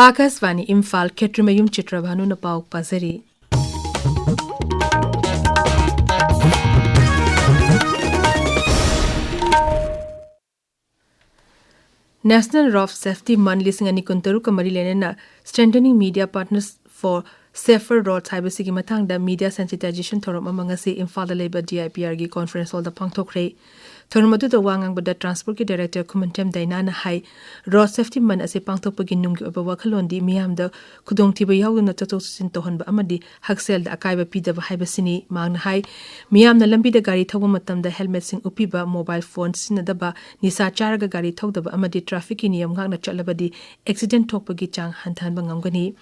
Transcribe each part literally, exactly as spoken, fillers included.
ꯑꯥꯀꯥꯁꯕꯥꯅꯤ ꯏꯝꯐꯥꯜ, ꯈꯦꯇ꯭ꯔꯤꯃꯌꯨꯝ ꯆꯤꯇ꯭ꯔꯚꯥꯅꯨꯅ ꯄꯥꯎ ꯄꯥꯖꯔꯤ꯫ National Road Safety Month ꯂꯤꯁꯤꯡ ꯑꯅꯤ ꯀꯨꯟꯇꯔꯨꯛꯀ ꯃꯔꯤ ꯂꯩꯅꯅ Strengthening Media Partners for Safer Roads ꯍꯥꯏꯕꯁꯤꯒꯤ ꯃꯇꯥꯡꯗ media sensitization ꯊꯧꯔꯝ ꯑꯃ ꯉꯁꯤ ꯏꯝꯐꯥꯜꯗ ꯂꯩꯕ D I P Rꯒꯤ conference hallꯗ ꯄꯥꯡꯊꯣꯛꯈ꯭ꯔꯦ꯫ ꯊꯧꯔꯝ ꯑꯗꯨꯗ ꯋꯥ ꯉꯥꯡꯕꯗ Transportꯀꯤ director ꯈꯨꯃꯟꯊꯦꯝ ꯗꯥꯏꯅꯥꯅ ꯍꯥꯏ, Road Safety Month ꯑꯁꯤ ꯄꯥꯡꯊꯣꯛꯄꯒꯤ ꯅꯨꯡꯒꯤ ꯑꯣꯏꯕ ꯋꯥꯈꯜꯂꯣꯟꯗꯤ ꯃꯤꯌꯥꯝꯗ ꯈꯨꯗꯣꯡꯊꯤꯕ ꯌꯥꯎꯗꯅ ꯆꯠꯊꯣꯛ ꯆꯠꯁꯤꯟ ꯇꯧꯍꯟꯕ ꯑꯃꯗꯤ ꯍꯛꯁꯦꯜꯗ ꯑꯀꯥꯏꯕ ꯄꯤꯗꯕ ꯍꯥꯏꯕꯁꯤꯅꯤ꯫ ꯃꯍꯥꯛꯅ ꯍꯥꯏ, ꯃꯤꯌꯥꯝꯅ ꯂꯝꯕꯤꯗ ꯒꯥꯔꯤ ꯊꯧꯕ ꯃꯇꯝꯗ helmetꯁꯤꯡ ꯎꯞꯄꯤꯕ, mobile phone ꯁꯤꯖꯤꯟꯅꯗꯕ, ꯅꯤꯁꯥ ꯆꯥꯔꯒ ꯒꯥꯔꯤ ꯊꯧꯗꯕ ꯑꯃꯗꯤ trafficꯀꯤ ꯅꯤꯌꯝ ꯉꯥꯛꯅ ꯆꯠꯂꯕꯗꯤ accident ꯊꯣꯛꯄꯒꯤ ꯆꯥꯡ ꯍꯟꯊꯍꯟꯕ ꯉꯝꯒꯅꯤ꯫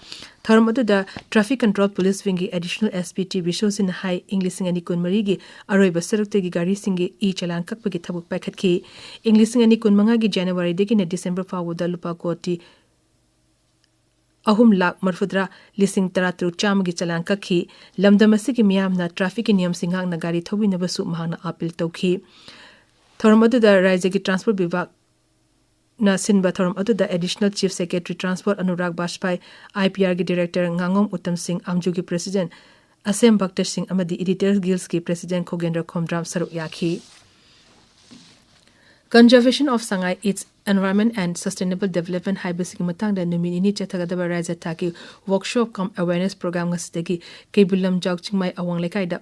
ꯊꯧꯔꯝ ꯑꯗꯨꯗ Traffic Control Police Wingꯒꯤ Additional S P T ꯕꯤꯁꯣꯁꯤꯅ ꯍꯥꯏ, ꯏꯪ ꯂꯤꯁꯤꯡ ꯑꯅꯤ ꯀꯨꯟꯃꯔꯤꯒꯤ ꯑꯔꯣꯏꯕ ꯁꯔꯨꯛꯇꯒꯤ ꯒꯥꯔꯤꯁꯤꯡꯒꯤ e-challan ꯀꯛꯄꯒꯤ ꯊꯕꯛ ꯄꯥꯏꯈꯠꯈꯤ꯫ ꯏꯪ ꯂꯤꯁꯤꯡ ꯑꯅꯤ ꯀꯨꯟꯃꯉꯥꯒꯤ Januaryꯗꯒꯤꯅ December ꯐꯥꯎꯕꯗ ꯂꯨꯄꯥ ꯀꯣꯇꯤ ꯑꯍꯨꯝ ꯂꯥꯈ ꯃꯔꯤꯐꯨꯇꯔꯥ ꯂꯤꯁꯤꯡ ꯇꯔꯥꯇꯔꯨꯛ ꯆꯥꯝꯃꯒꯤ challan ꯀꯛꯈꯤ꯫ ꯂꯝꯗꯝ ꯑꯁꯤꯒꯤ ꯃꯤꯌꯥꯝꯅ trafficꯀꯤ ꯅꯤꯌꯝꯁꯤꯡ ꯉꯥꯛꯅ ꯒꯥꯔꯤ ꯊꯧꯕꯤꯅꯕꯁꯨ ꯃꯍꯥꯛꯅ appeal ꯇꯧꯈꯤ꯫ ꯊꯧꯔꯝ ꯑꯗꯨꯗ ꯔꯥꯖ꯭ꯌꯒꯤ Transport ꯕꯤꯚꯥꯒꯅ ꯁꯤꯟꯕ ꯊꯧꯔꯝ ꯑꯗꯨꯗ Additional Chief Secretary Transport Anurag ꯕꯥꯖꯄꯥꯏ, I P Rꯒꯤ director ꯉꯥꯉꯣꯝ Uttam ꯁꯤꯡ, ꯑꯥꯝꯖꯨꯒꯤ president ꯑꯁꯦꯝ ꯚꯛꯇ ꯁꯤꯡ ꯑꯃꯗꯤ Editors Guildꯀꯤ president ꯈꯣꯒꯦꯟꯗ꯭ꯔ ꯈꯣꯝꯗ꯭ꯔꯥꯝ ꯁꯔꯨꯛ ꯌꯥꯈꯤ꯫ Conservation of Sangai, Its Environment and Sustainable Development ꯍꯥꯏꯕꯁꯤꯒꯤ ꯃꯇꯥꯡꯗ ꯅꯨꯃꯤꯠ ꯅꯤꯅꯤ ꯆꯠꯊꯒꯗꯕ ꯔꯥꯖ꯭ꯌ ꯊꯥꯛꯀꯤ workshop cum awareness program ꯉꯁꯤꯗꯒꯤ ꯀꯩꯕꯨꯜ ꯂꯝꯖꯥꯎ ꯆꯤꯡꯃꯥꯏ ꯑꯋꯥꯡ ꯂꯩꯀꯥꯏꯗ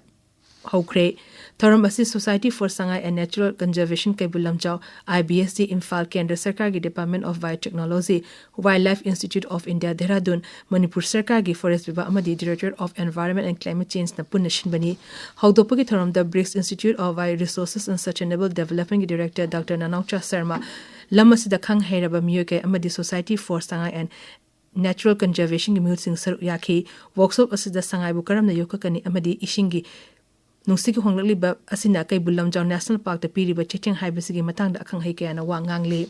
ꯍꯧꯈ꯭ꯔꯦ꯫ ꯊꯧꯔꯝ ꯑꯁꯤ Society for Sangai and Natural Conservation Keibul Lamjao, I B S D Imphal, ꯀꯦꯟꯗ꯭ꯔ ꯁꯔꯀꯥꯔꯒꯤ Department of Biotechnology, Wildlife Institute of India Dehradun, Manipur ꯁꯔꯀꯥꯔꯒꯤ Forest ꯕꯤꯚꯥꯒ ꯑꯃꯗꯤ Directorate of Environment and Climate Changeꯅ ꯄꯨꯟꯅ ꯁꯤꯟꯕꯅꯤ꯫ ꯍꯧꯗꯣꯛꯄꯒꯤ ꯊꯧꯔꯝꯗ BRICS Institute of Bioresources and Sustainable Developmentꯀꯤ director Doctor ꯅꯅꯥꯎꯆꯥ Sharma, ꯂꯝ ꯑꯁꯤꯗ ꯈꯪ ꯍꯩꯔꯕ ꯃꯤꯑꯣꯏ ꯀꯌꯥ ꯑꯃꯗꯤ Society for Sangai and Natural Conservationꯒꯤ ꯃꯤꯍꯨꯠꯁꯤꯡ ꯁꯔꯨꯛ ꯌꯥꯈꯤ꯫ Workshop ꯑꯁꯤꯗ ꯁꯉꯥꯏꯕꯨ ꯀꯔꯝꯅ ꯌꯣꯛꯈꯠꯀꯅꯤ ꯑꯃꯗꯤ ꯏꯁꯤꯡꯒꯤ ꯅꯨꯡꯁꯤꯠꯀꯤ ꯍꯣꯡꯂꯛꯂꯤꯕ ꯑꯁꯤꯅ ꯀꯩꯕꯨꯜ ꯂꯝꯖꯥꯎ National Parkꯇ ꯄꯤꯔꯤꯕ ꯆꯩꯊꯦꯡ ꯍꯥꯏꯕꯁꯤꯒꯤ ꯃꯇꯥꯡꯗ ꯑꯈꯪ ꯑꯍꯩ ꯀꯌꯥꯅ ꯋꯥ ꯉꯥꯡꯂꯤ꯫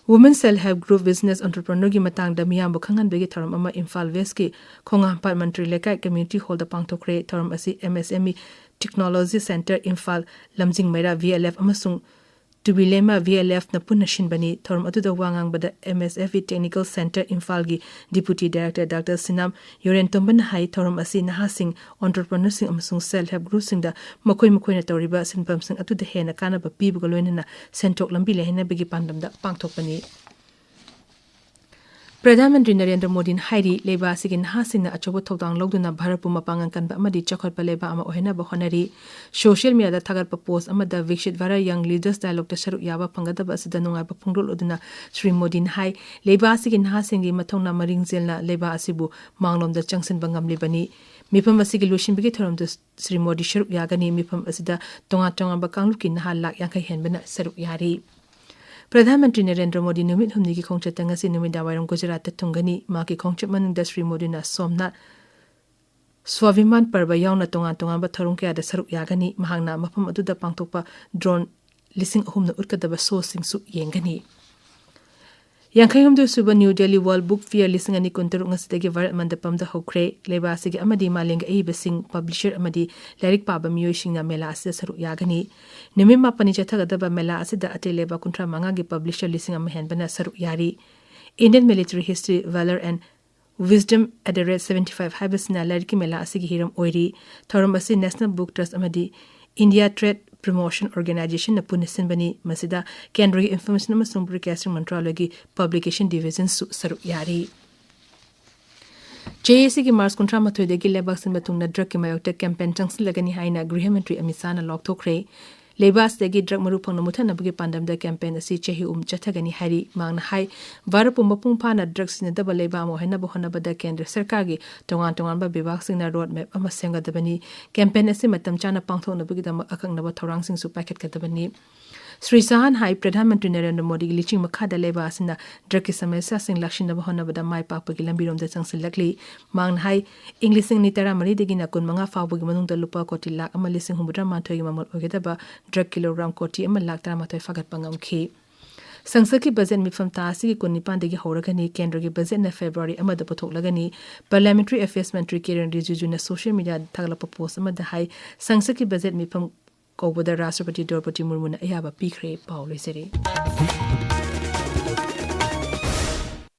Women Self Help Group Business Entrepreneurꯒꯤ ꯃꯇꯥꯡꯗ ꯃꯤꯌꯥꯝꯕꯨ ꯈꯪꯍꯟꯕꯒꯤ ꯊꯧꯔꯝ ꯑꯃ ꯏꯝꯐꯥꯜ Westꯀꯤ ꯈꯣꯡꯍꯥꯝꯄꯥꯠ ꯃꯟꯇ꯭ꯔꯤ ꯂꯩꯀꯥꯏ Community Hallꯗ ꯄꯥꯡꯊꯣꯛꯈ꯭ꯔꯦ꯫ ꯊꯧꯔꯝ ꯑꯁꯤ M S M E Technology Centre Imphal, ꯂꯝꯖꯤꯡ ꯃꯩꯔꯥ V L F ꯑꯃꯁꯨꯡ ꯇꯨꯕꯤꯂꯦꯃ ꯚꯤ ꯑꯦꯜ ꯑꯦꯐꯅ ꯄꯨꯟꯅ ꯁꯤꯟꯕꯅꯤ꯫ ꯊꯧꯔꯝ ꯑꯗꯨꯗ ꯋꯥ ꯉꯥꯡꯕꯗ ꯑꯦꯝ ꯑꯦꯁ ꯑꯦꯐ ꯏ Technical Centre ꯏꯝꯐꯥꯜꯒꯤ Deputy Director ꯗꯥꯛꯇꯔ ꯁꯤꯅꯥꯝ ꯌꯨꯔꯦꯟꯇꯣꯝꯕꯅ ꯍꯥꯏ, ꯊꯧꯔꯝ ꯑꯁꯤ ꯅꯍꯥꯁꯤꯡ, entrepreneurꯁꯤꯡ ꯑꯃꯁꯨꯡ self help groupꯁꯤꯡꯗ ꯃꯈꯣꯏ ꯃꯈꯣꯏꯅ ꯇꯧꯔꯤꯕ ꯁꯤꯟꯐꯝꯁꯤꯡ ꯑꯗꯨꯗ ꯍꯦꯟꯅ ꯀꯥꯟꯅꯕ ꯄꯤꯕꯒ ꯂꯣꯏꯅꯅ ꯁꯦꯟꯊꯣꯛ ꯂꯝꯕꯤ ꯂꯩꯍꯟꯅꯕꯒꯤ ꯄꯥꯟꯗꯝꯗ ꯄꯥꯡꯊꯣꯛꯄꯅꯤ꯫ ꯄ꯭ꯔꯙꯥꯟ ꯃꯟꯇ꯭ꯔꯤ ꯅꯔꯦꯟꯗ꯭ꯔ ꯃꯣꯗꯤꯅ ꯍꯥꯏꯔꯤ, ꯂꯩꯕꯥꯛ ꯑꯁꯤꯒꯤ ꯅꯍꯥꯁꯤꯡꯅ ꯑꯆꯧꯕ ꯊꯧꯗꯥꯡ ꯂꯧꯗꯨꯅ ꯚꯥꯔꯠꯄꯨ ꯃꯄꯥꯡꯒꯜ ꯀꯟꯕ ꯑꯃꯗꯤ ꯆꯥꯎꯈꯠꯄ ꯂꯩꯕꯥꯛ ꯑꯃ ꯑꯣꯏꯍꯟꯅꯕ ꯍꯣꯠꯅꯔꯤ꯫ Social mediaꯗ ꯊꯥꯒꯠꯄ post ꯑꯃꯗ Viksit Bharat Young Leaders Dialogueꯗ ꯁꯔꯨꯛ ꯌꯥꯕ ꯐꯪꯒꯗꯕ ꯑꯁꯤꯗ ꯅꯨꯡꯉꯥꯏꯕ ꯐꯣꯡꯗꯣꯛꯂꯗꯨꯅ ꯁ꯭ꯔꯤ ꯃꯣꯗꯤꯅ ꯍꯥꯏ, ꯂꯩꯕꯥꯛ ꯑꯁꯤꯒꯤ ꯅꯍꯥꯁꯤꯡꯒꯤ ꯃꯊꯧꯅꯥ ꯃꯔꯤꯡ ꯆꯦꯜꯅ ꯂꯩꯕꯥꯛ ꯑꯁꯤꯕꯨ ꯃꯥꯡꯂꯣꯝꯗ ꯆꯪꯁꯤꯟꯕ ꯉꯝꯂꯤꯕꯅꯤ꯫ ꯃꯤꯐꯝ ꯑꯁꯤꯒꯤ ꯂꯣꯏꯁꯤꯟꯕꯒꯤ ꯊꯧꯔꯝꯗ ꯁ꯭ꯔꯤ ꯃꯣꯗꯤ ꯁꯔꯨꯛ ꯌꯥꯒꯅꯤ꯫ ꯃꯤꯐꯝ ꯑꯁꯤꯗ ꯇꯣꯉꯥꯟ ꯇꯣꯉꯥꯟꯕ ꯀꯥꯡꯂꯨꯞꯀꯤ ꯅꯍꯥ ꯂꯥꯈ ꯌꯥꯡꯈꯩ ꯍꯦꯟꯕꯅ ꯁꯔꯨꯛ ꯌꯥꯔꯤ꯫ ꯄ꯭ꯔꯙꯥꯟ ꯃꯟꯇ꯭ꯔꯤ ꯅꯔꯦꯟꯗ꯭ꯔ ꯃꯣꯗꯤ ꯅꯨꯃꯤꯠ ꯍꯨꯝꯅꯤꯒꯤ ꯈꯣꯡꯆꯠꯇ ꯉꯁꯤ ꯅꯨꯃꯤꯗꯥꯡꯋꯥꯏꯔꯝ ꯒꯨꯖꯔꯥꯠꯇ ꯊꯨꯡꯒꯅꯤ꯫ ꯃꯍꯥꯛꯀꯤ ꯈꯣꯡꯆꯠ ꯃꯅꯨꯡꯗ ꯁ꯭ꯔꯤ ꯃꯣꯗꯤꯅ ꯁꯣꯝꯅꯥꯊ, ꯁ꯭ꯋꯥꯚꯤꯃꯥꯟ ꯄꯔꯕ ꯌꯥꯎꯅ ꯇꯣꯉꯥꯟ ꯇꯣꯉꯥꯟꯕ ꯊꯧꯔꯝ ꯀꯌꯥꯗ ꯁꯔꯨꯛ ꯌꯥꯒꯅꯤ꯫ ꯃꯍꯥꯛꯅ ꯃꯐꯝ ꯑꯗꯨꯗ ꯄꯥꯡꯊꯣꯛꯄ drone ꯂꯤꯁꯤꯡ ꯑꯍꯨꯝꯅ ꯎꯠꯀꯗꯕ showꯁꯤꯡꯁꯨ ꯌꯦꯡꯒꯅꯤ꯫ ꯌꯥꯡꯈꯩ ꯍꯨꯝꯗꯣꯏ ꯁꯨꯕ New Delhi World Book Fair ꯂꯤꯁꯤꯡ ꯑꯅꯤ ꯀꯨꯟꯇꯔꯨꯛ ꯉꯁꯤꯗꯒꯤ ꯚꯥꯔꯠ ꯃꯟꯗꯄꯝꯗ ꯍꯧꯈ꯭ꯔꯦ꯫ ꯂꯩꯕꯥꯛ ꯑꯁꯤꯒꯤ ꯑꯃꯗꯤ ꯃꯥꯂꯦꯝꯒꯤ ꯑꯏꯕꯁꯤꯡ, publisher ꯑꯃꯗꯤ ꯂꯥꯏꯔꯤꯛ ꯄꯥꯕ ꯃꯤꯑꯣꯏꯁꯤꯡꯅ ꯃꯦꯂꯥ ꯑꯁꯤꯗ ꯁꯔꯨꯛ ꯌꯥꯒꯅꯤ꯫ ꯅꯨꯃꯤꯠ ꯃꯥꯄꯟꯅꯤ ꯆꯠꯊꯒꯗꯕ ꯃꯦꯂꯥ ꯑꯁꯤꯗ ꯑꯇꯩ ꯂꯩꯕꯥꯛ ꯀꯨꯟꯊ꯭ꯔꯥ ꯃꯉꯥꯒꯤ publisher ꯂꯤꯁꯤꯡ ꯑꯃ ꯍꯦꯟꯕꯅ ꯁꯔꯨꯛ ꯌꯥꯔꯤ꯫ Indian Military History, Valor and Wisdom at the Rate seventy five ꯍꯥꯏꯕꯁꯤꯅ ꯂꯥꯏꯔꯤꯛꯀꯤ ꯃꯦꯂꯥ ꯑꯁꯤꯒꯤ ꯍꯤꯔꯝ ꯑꯣꯏꯔꯤ꯫ ꯊꯧꯔꯝ ꯑꯁꯤ National Book Trust ꯑꯃꯗꯤ India Trade Promotion Organizationꯅ ꯄꯨꯟꯅ ꯁꯤꯟꯕꯅꯤ꯫ ꯃꯁꯤꯗ ꯀꯦꯟꯗ꯭ꯔꯒꯤ Information ꯑꯃꯁꯨꯡ Broadcasting ꯃꯟꯇ꯭ꯔꯥꯂꯌꯒꯤ Publication Divisionꯁꯨ ꯁꯔꯨꯛ ꯌꯥꯔꯤ꯫ ꯖꯦ ꯑꯦ ꯁꯤꯒꯤ ꯃꯥꯔꯆ ꯀꯨꯟꯊ꯭ꯔꯥ ꯃꯥꯊꯣꯏꯗꯒꯤ ꯂꯩꯕꯥꯛ ꯁꯤꯟꯕ ꯊꯨꯡꯅ drugꯀꯤ ꯃꯥꯌꯣꯛꯇ campaign ꯆꯪꯁꯤꯜꯂꯒꯅꯤ ꯍꯥꯏꯅ ꯒ꯭ꯔꯤꯍ ꯃꯟꯇ꯭ꯔꯤ ꯑꯃꯤꯠ ꯁꯥꯍꯅ ꯂꯥꯎꯊꯣꯛꯈ꯭ꯔꯦ꯫ ꯂꯩꯕꯥꯛ ꯑꯁꯤꯗꯒꯤ drug ꯃꯔꯨ ꯐꯪꯅ ꯃꯨꯠꯊꯠꯅꯕꯒꯤ ꯄꯥꯟꯗꯝꯗ campaign ꯑꯁꯤ ꯆꯍꯤ ꯑꯍꯨꯝ ꯆꯠꯊꯒꯅꯤ ꯍꯥꯏꯔꯤ꯫ ꯃꯍꯥꯛꯅ ꯍꯥꯏ, ꯚꯥꯔꯠꯄꯨ ꯃꯄꯨꯡ ꯐꯥꯅ drug ꯁꯤꯖꯤꯟꯅꯗꯕ ꯂꯩꯕꯥꯛ ꯑꯃ ꯑꯣꯏꯍꯟꯅꯕ ꯍꯣꯠꯅꯕꯗ ꯀꯦꯟꯗ꯭ꯔ ꯁꯔꯀꯥꯔꯒꯤ ꯇꯣꯉꯥꯟ ꯇꯣꯉꯥꯟꯕ ꯕꯤꯚꯥꯒꯁꯤꯡꯅ road map ꯑꯃ ꯁꯦꯝꯒꯗꯕꯅꯤ꯫ Campaign ꯑꯁꯤ ꯃꯇꯝ ꯆꯥꯅ ꯄꯥꯡꯊꯣꯛꯅꯕꯒꯤꯗꯃꯛ ꯑꯀꯛꯅꯕ ꯊꯧꯔꯥꯡꯁꯤꯡꯁꯨ ꯄꯥꯏꯈꯠꯀꯗꯕꯅꯤ꯫ ꯁ꯭ꯔꯤ ꯁꯥꯍꯅ ꯍꯥꯏ, ꯄ꯭ꯔꯙꯥꯟ ꯃꯟꯇ꯭ꯔꯤ ꯅꯔꯦꯟꯗ꯭ꯔ ꯃꯣꯗꯤꯒꯤ ꯂꯤꯆꯤꯡ ꯃꯈꯥꯗ ꯂꯩꯕꯥꯛ ꯑꯁꯤꯅ drugꯀꯤ ꯁꯃꯁ꯭ꯌꯥꯁꯤꯡ ꯂꯥꯛꯁꯤꯟꯅꯕ ꯍꯣꯠꯅꯕꯗ ꯃꯥꯏ ꯄꯥꯛꯄꯒꯤ ꯂꯝꯕꯤꯔꯣꯝꯗ ꯆꯪꯁꯤꯜꯂꯛꯂꯤ꯫ ꯃꯍꯥꯛꯅ ꯍꯥꯏ, ꯏꯪ ꯂꯤꯁꯤꯡ ꯑꯅꯤ ꯇꯔꯥꯃꯔꯤꯗꯒꯤꯅ ꯀꯨꯟꯃꯉꯥ ꯐꯥꯎꯕꯒꯤ ꯃꯅꯨꯡꯗ ꯂꯨꯄꯥ ꯀꯣꯇꯤ ꯂꯥꯈ ꯑꯃ ꯂꯤꯁꯤꯡ ꯍꯨꯝꯐꯨꯇꯔꯥ ꯃꯥꯊꯣꯏꯒꯤ ꯃꯃꯜ ꯑꯣꯏꯒꯗꯕ drug kilogram ꯀꯣꯇꯤ ꯑꯃ ꯂꯥꯈ ꯇꯔꯥꯃꯥꯊꯣꯏ ꯐꯥꯒꯠꯄ ꯉꯝꯈꯤ꯫ ꯁꯪꯁꯠꯀꯤ budget ꯃꯤꯐꯝ ꯊꯥ ꯑꯁꯤꯒꯤ ꯀꯨꯟꯅꯤꯄꯥꯟꯗꯒꯤ ꯍꯧꯔꯒꯅꯤ꯫ ꯀꯦꯟꯗ꯭ꯔꯒꯤ budgetꯅ February ꯑꯃꯗ ꯄꯨꯊꯣꯛꯂꯒꯅꯤ꯫ Parliamentary Affairs ꯃꯟꯇ꯭ꯔꯤ ꯀꯤꯔꯟ ꯔꯤꯖꯤꯖꯨꯅ social mediaꯗ ꯊꯥꯒꯠꯂꯛꯄ post ꯑꯃꯗ ꯍꯥꯏ, ꯁꯪꯁꯠꯀꯤ budget ꯃꯤꯐꯝ ꯀꯧꯕꯗ ꯔꯥꯁꯇ꯭ꯔꯄꯇꯤ ꯗ꯭ꯔꯧꯄꯗꯤ ꯃꯨꯔꯃꯨꯅ ꯑꯌꯥꯕ ꯄꯤꯈ꯭ꯔꯦ꯫ ꯄꯥꯎ ꯂꯣꯏꯖꯔꯦ꯫